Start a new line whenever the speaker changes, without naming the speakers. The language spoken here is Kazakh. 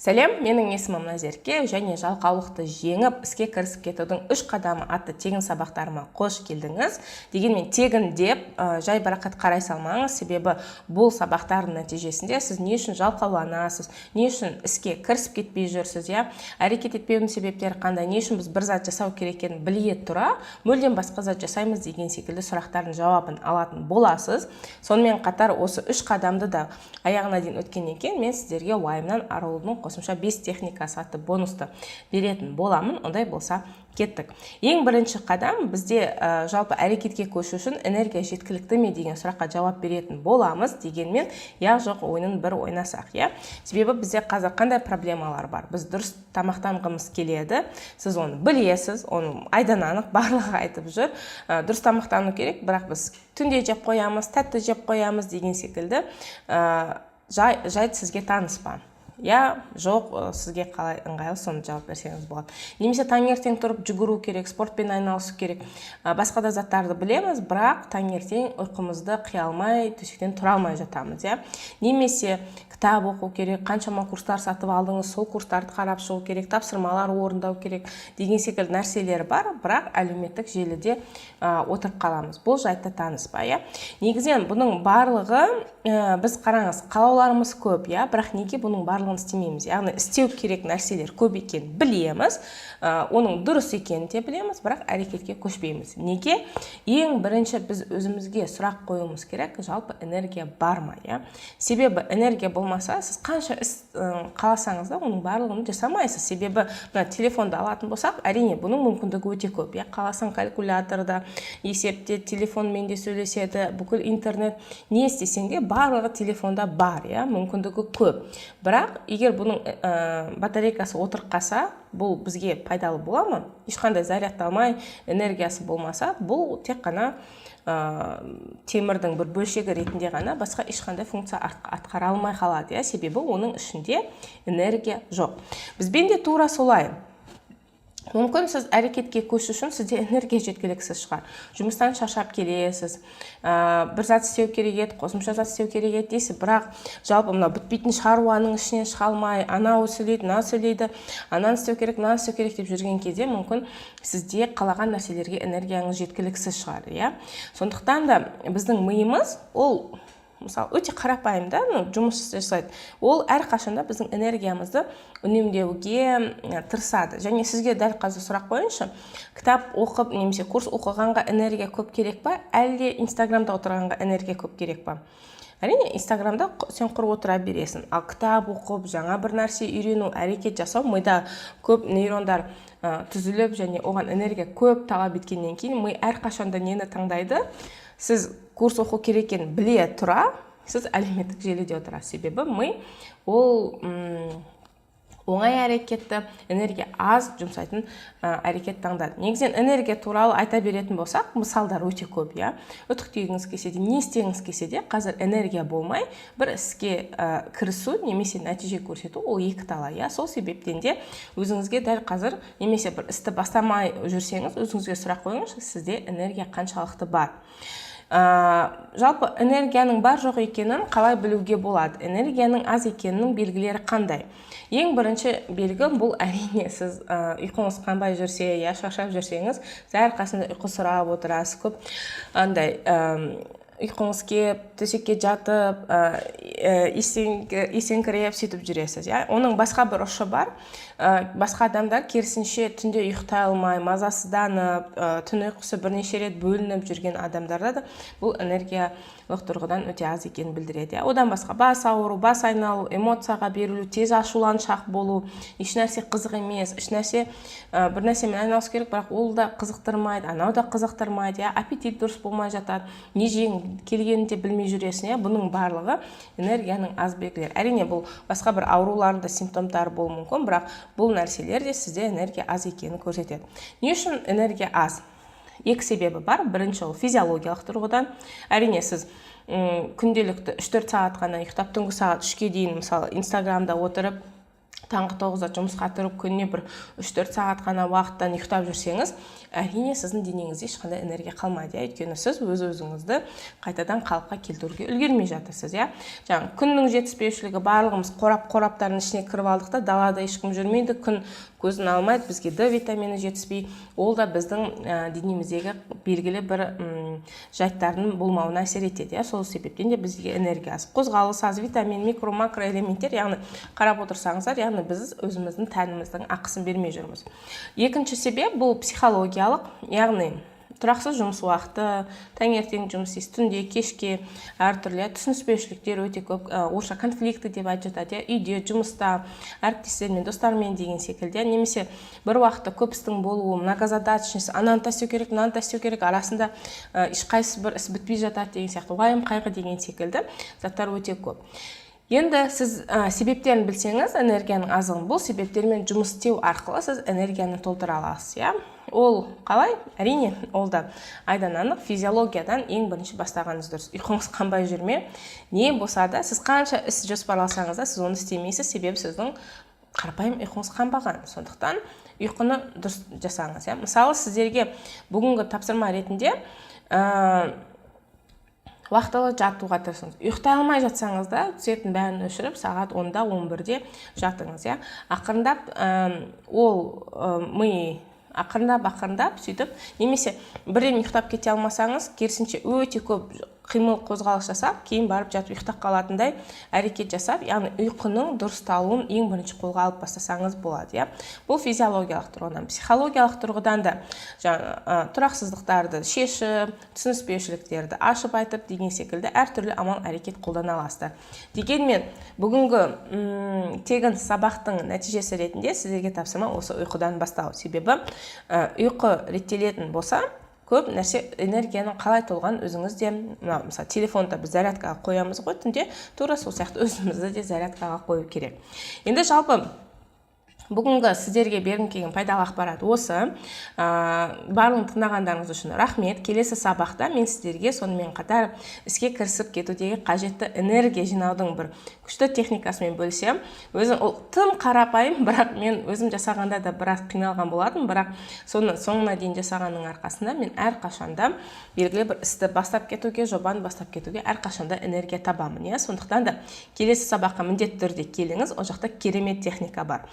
Сәлем, менің есімім Назерке және «Жалқаулықты жеңіп, іске кірісіп кетудің үш қадамы» атты тегін сабақтарыма қош келдіңіз. Дегенмен тегін деп жайбарақат қарай салмаңыз, себебі бұл сабақтардың нәтижесінде сіз не үшін жалқауланасыз, не үшін іске кірісіп кетпей жүрсіз, иә, әрекет етпеудің себептері қандай, не үшін біз бір зат жасау керек екенін біле тұра мүлдем басқа зат жасаймыз деген секілді сұрақтардың жауабын алатын боласыз. Сонымен қатар осы үш қадамды да аяғына дейін өткеннен кейін мен сіздерге уайымнан арылудың қосымша бес техникасы атты бонусты беретін боламын. Ондай болса, кеттік. Ең бірінші қадам бізде жалпы әрекетке көшу үшін энергия жеткілікті ме деген сұраққа жауап беретін боламыз. Дегенмен иә, жоқ ойынын бір ойнасақ, иә. Себебі бізде қазір қандай проблемалар бар? Біз дұрыс тамақтанғымыз келеді, сіз оны білесіз, оны айдан анық барлығы айтып жүр. Дұрыс тамақтану керек, бірақ біз түнде жеп қоямыз, тәтті жеп қоямыз деген секілді жайт сізге таныс па? Иә, жоқ, сізге қалай ыңғайлы, соны жауап берсеңіз болады. Немесе таңертең тұрып жүгіру керек, спортпен айналысу керек, басқа да заттарды білеміз, бірақ таңертең ұйқымызды қия алмай, төсектен тұра алмай жатамыз, иә. Немесе кітап оқу керек, қаншама курстар сатып алдыңыз, сол курстарды қарап шығу керек, тапсырмалар орындау керек деген секілді нәрселер бар, бірақ әлеуметтік желіде отырып қаламыз. Бұл жайтта таныс па, иә? Негізінен бұның барлығы біз, қараңыз, қалауларымыз көп, иә, бірақ неге бұның барлығын істемейміз? Яғни істеу керек нәрселер көп екенін білеміз, оның дұрыс екенін де білеміз, бірақ әрекетке көшпейміз. Неге? Ең бірінші біз өзімізге сұрақ қоюымыз керек: жалпы энергия бар ма, иә? Себебі энергия болмаса, сіз қанша іс қаласаңыз да, оның барлығын жасамайсыз. Себебі мына телефонды алатын болсақ, әрине, бұның мүмкіндігі өте көп, иә. Қаласаң, калькуляторда есепте, телефонмен де сөйлеседі, бүкіл интернет, не істесең де, барлығы телефонда бар, иә, мүмкіндігі көп. Бірақ егер бұның батарейкасы отырып қалса, бұл бізге пайдалы бола ма? Ешқандай зарядталмай, энергиясы болмаса, бұл тек қана темірдің бір бөлшегі ретінде ғана, басқа ешқандай функция атқара алмай қалады, иә, себебі оның ішінде энергия жоқ. Бізбен де тура солай. Мүмкін, сіз әрекетке көшу үшін сізде энергия жеткіліксіз шығар. Жұмыстан шаршап келесіз, бір зат істеу керек еді, қосымша зат істеу керек еді дейсіз, бірақ жалпы мынау бітпейтін шаруаның ішінен шыға алмай, анау сөйлейді, мынау сөйлейді, ананы істеу керек, мынаны істеу керек деп жүрген кезде, мүмкін, сізде қалаған нәрселерге энергияңыз жеткіліксіз шығар, иә. Сондықтан да біздің миымыз, ол, мысалы, өте қарапайым да, ну, жұмыс жасайды. Ол әрқашанда біздің энергиямызды үнемдеуге тырысады. Және сізге дәл қазір сұрақ қояйыншы: кітап оқып немесе курс оқығанға энергия көп керек па, әлде Инстаграмда отырғанға энергия көп керек па? Әрине, Инстаграмда сен құр отыра бересің, ал кітап оқып, жаңа бір нәрсе үйрену, әрекет жасау мида көп нейрондар түзіліп және оған энергия көп талап еткеннен кейін, ми әрқашанда нені таңдайды? Сіз курс оқу керек екенін біле тұра, сіз әлеуметтік желіде отырасыз. Себебі ми ол оңай әрекетті, энергия аз жұмсайтын әрекет таңдады. Негізінен энергия туралы айта беретін болсақ, мысалдар өте көп, иә. Үтіктегіңіз келсе де, не істегіңіз келсе де, қазір энергия болмай бір іске кірісу немесе нәтиже көрсету ол екі талай, иә. Сол себептен де өзіңізге дәл қазір немесе бір істі бастамай жүрсеңіз, өзіңізге сұрақ қойыңызшы: сізде энергия қаншалықты бар? Жалпы энергияның бар жоқ екенін қалай білуге болады? Энергияның аз екенінің белгілері қандай? Ең бірінші белгі бұл, әрине, сіз ұйқыңыз қанбай жүрсе, я шаршап жүрсеңіз, сіз әрқашанда ұйқы сұрап отырасыз, көп андай ұйқыңыз келіп, төсекке жатып, есеңгіреп, сөйтіп жүресіз, иә. Оның басқа бір ұшы бар. Басқа адамдар керісінше түнде ұйықтай алмай, мазасызданып, түн ұйқысы бірнеше рет бөлініп жүрген адамдарда да бұл энергиялық тұрғыдан өте аз екенін білдіреді, иә. Одан басқа бас ауыру, бас айналу, эмоцияға берілу, тез ашуланшақ болу, ешнәрсе қызық емес, ешнәрсе, бір нәрсемен айналысу керек, бірақ ол да қызықтырмайды, анау да қызықтырмайды, иә. Аппетит дұрыс болмай жатады, не жегің келгенін де білмей жүресің, иә. Бұның барлығы энергияның аз белгілері. Әрине, бұл басқа бір аурулардың да симптомдары болуы мүмкін, бірақ бұл нәрселер де сізде энергия аз екенін көрсетеді. Не үшін энергия аз? Екі себебі бар. Бірінші, ол физиологиялық тұрғыдан. Әрине, сіз күнделікті 3-4 сағат қана ұйықтап, түнгі сағат 3-ке дейін, мысалы, Инстаграмда отырып Таңғы 9-да жұмысқа тұрып, күніне бір 3-4 сағат қана уақыттан ұйықтап жүрсеңіз, әрине, сіздің денеңізде ешқандай энергия қалмайды, иә. Өйткені сіз өз өзіңізді қайтадан қалыпқа келтіруге үлгермей жатырсыз, иә. Жаңағы күннің жетіспеушілігі: барлығымыз қорап, қораптардың ішіне кіріп алдық та, далада ешкім жүрмейді, күн көзін алмайды, бізге Д витамині жетіспей, ол да біздің денеміздегі белгілі бір жайттардың болмауына әсер етеді, иә. Сол себептен де бізге энергия аз, қозғалыс аз, витамин, микро, макроэлементтер, яғни қарап отырсаңыздар, яғни біз өзіміздің тәніміздің ақысын бермей жүрміз. Екінші себеп бұл психологиялық, яғни тұрақсыз жұмыс уақыты: таңертең жұмыс істейсіз, түнде, кешке, әртүрлі түсініспеушіліктер өте көп, орысша конфликты деп айтып жатады, иә, үйде, жұмыста, әріптестермен, достармен деген секілді, немесе бір уақытта көп істің болуы, многозадачность: ананы да істеу керек, мынаны да істеу керек, арасында ешқайсысы бір іс бітпей жатады деген сияқты, уайым, қайғы деген секілді заттар өте көп. Енді сіз себептерін білсеңіз, энергияның аздығын, бұл себептермен жұмыс істеу арқылы сіз энергияны толтыра аласыз, иә. Ол қалай? Әрине, ол да айдан анық, физиологиядан ең бірінші бастағаныңыз дұрыс. Ұйқыңыз қанбай жүр ме? Не болса да, сіз қанша іс жоспарласаңыз да, сіз оны істемейсіз, себебі сіздің қарапайым ұйқыңыз қанбаған. Сондықтан ұйқыны дұрыс жасаңыз, иә. Мысалы, сіздерге бүгінгі тапсырма ретінде уақытылы жатуға тырысыңыз. Ұйықтай алмай жатсаңыз да, светтің бәрін өшіріп, сағат 10-да, 11-де жатыңыз, иә. Ақырындап ол ми ақырындап, ақырындап сөйтіп, немесе бірден ұйықтап кете алмасаңыз, керісінше, өте көп қимыл, қозғалыс жасап, кейін барып жатып ұйықтап қалатындай әрекет жасап, яғни ұйқының дұрысталуын ең бірінші қолға алып бастасаңыз болады, иә. Бұл физиологиялық тұрғыдан. Психологиялық тұрғыдан да жаңа тұрақсыздықтарды шешіп, түсініспеушіліктерді ашып айтып деген секілді әртүрлі амал, әрекет қолдана аласыздар. Дегенмен бүгінгі тегін сабақтың нәтижесі ретінде сіздерге тапсырма осы ұйқыдан бастау. Себебі ұйқы реттелетін болса, көп нәрсе, энергияның қалай толғанын өзіңіз де, мына мысалы, телефонды біз зарядкаға қоямыз ғой түнде, тура сол сияқты өзімізді де зарядкаға қою керек. Енді жалпы бүгінгі сіздерге бергім келген пайдалы ақпарат осы. Барлығын тыңдағандарыңыз үшін рахмет. Келесі сабақта мен сіздерге сонымен қатар іске кірісіп кетудегі қажетті энергия жинаудың бір күшті техникасымен бөлісемін. Өзім ол тым қарапайым, бірақ мен өзім жасағанда да біраз қиналған болатын, бірақ соны соңына дейін жасағанның арқасында мен әрқашанда белгілі бір істі бастап кетуге, жобаны бастап кетуге әрқашанда энергия табамын, иә. Сондықтан да келесі сабаққа міндетті түрде келіңіз, ол жақта керемет техника бар.